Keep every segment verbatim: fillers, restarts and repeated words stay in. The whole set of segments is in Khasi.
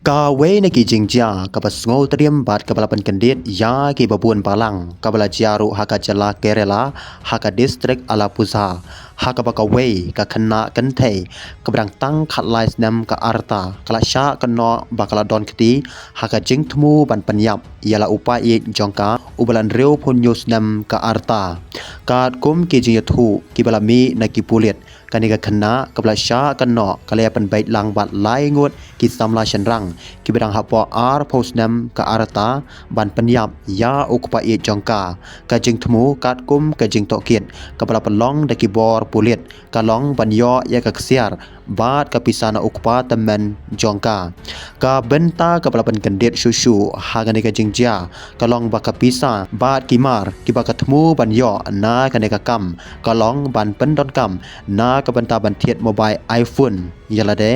Kawei na ki jingjia kaba sngewtriem bad kaba la pynkyndit ïa kiba bun balang kaba la jia ruh ha ka jylla Kerala, ha ka distrik Alappuzha, ha kaba kawei ka khynnah kynthei kaba dang tang khatlai snem ka rta ka la shah kynnoh ba ka la don kti ha ka jingthmu ban pynïap ïa la u paid jong ka uba la hynriewphew hynñiew snem ka rta. Katkum ki jingïathuh kiba la mih na ki pulit, kane ka khynnah kaba la shah kynnoh ka la ïa pynbeit lang bad lai ngut ki samla shynrang kiba dang hapoh arphew snem ka rta ban pynïap ïa u kpa ïeit jong ka. Ka jingthmu katkum ka jingtohkit kaba la pynlong da ki bor pulit ka long ban ïoh ïa ka ksiar bad ka pisa na u kpa tymmen jong ka. Ka bynta kaba la pynkyndit shuh shuh ha kane ka jingjia ka long ba ka pisa bad ki mar kiba ka thmu ban ïoh na kane ka kam ka long ban pyndonkam na ka bynta ban thied mobile iPhone ïa lade,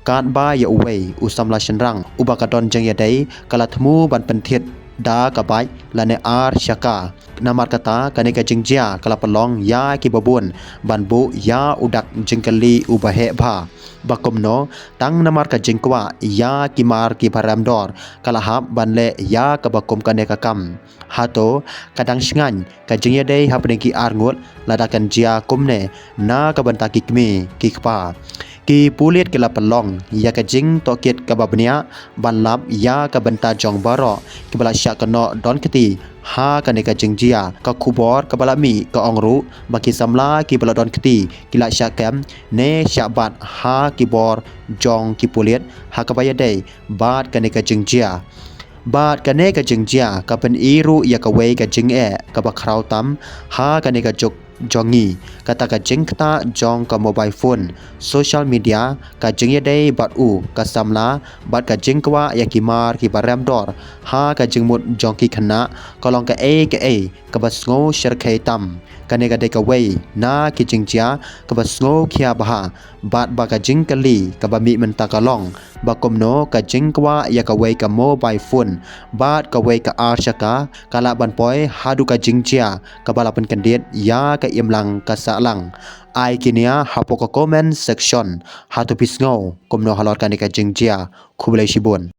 katba ïa uwei u samla shynrang uba ka don jingïadei ka la thmu ban pynthied da ka bike lane ar shaka. Namar kata kane ka jingjia ka la pynlong ïa kiba bun ban buh ïa u dak jingkylli uba heh bha ba kumno tang namar ka jingkwah ïa ki mar kiba rem dor ka la hap ban leh ïa kaba kum kane ka kam. Hato ka dang shngaiñ ka jingïadei hapdeng ki ar ngut lada kan jia kumne na ka bynta ki kmie ki kpa? Ki pulit ki la pynlong ïa ka jingtohkit kaba bniah ban lap ïa ka bynta jong baroh kiba la shah kynnoh don kti ha kane ka jingjia. Ka khubor kaba la mih ka ong ruh ba ki samla kiba la don kti ki la shah kem ne shah bat ha ki bor jong ki pulit ha kaba ïadei bad kane ka jingjia. Bad kane ka jingjia ka pyni ruh ïa kawei ka jingeh kaba khraw tam ha kane ka juk jong ngi, kata ka jingktah jong ka mobile phone, social media, ka jingïadei bad u ka samla bad ka jingkwah ïa ki mar kiba rem dor ha ka jingmut jong ki khynnah ka long kaei kaei kaba sngew shyrkhei tam. Kane ka dei kawei na ki jingjia kaba sngew khia bha bad ba ka jingkylli kaba mih mynta ka long ba kumno ka jingkwah ïa kawei ka mobile phone bad kawei ka ar shaka ka lah ban poi haduh ka jingjia kaba la pynkyndit ïa ka imlang ka sahlang. Ai ki nia hapoh ka comment section, hato phi sngew kumno halor kane ka jingjia? Khublei shibun.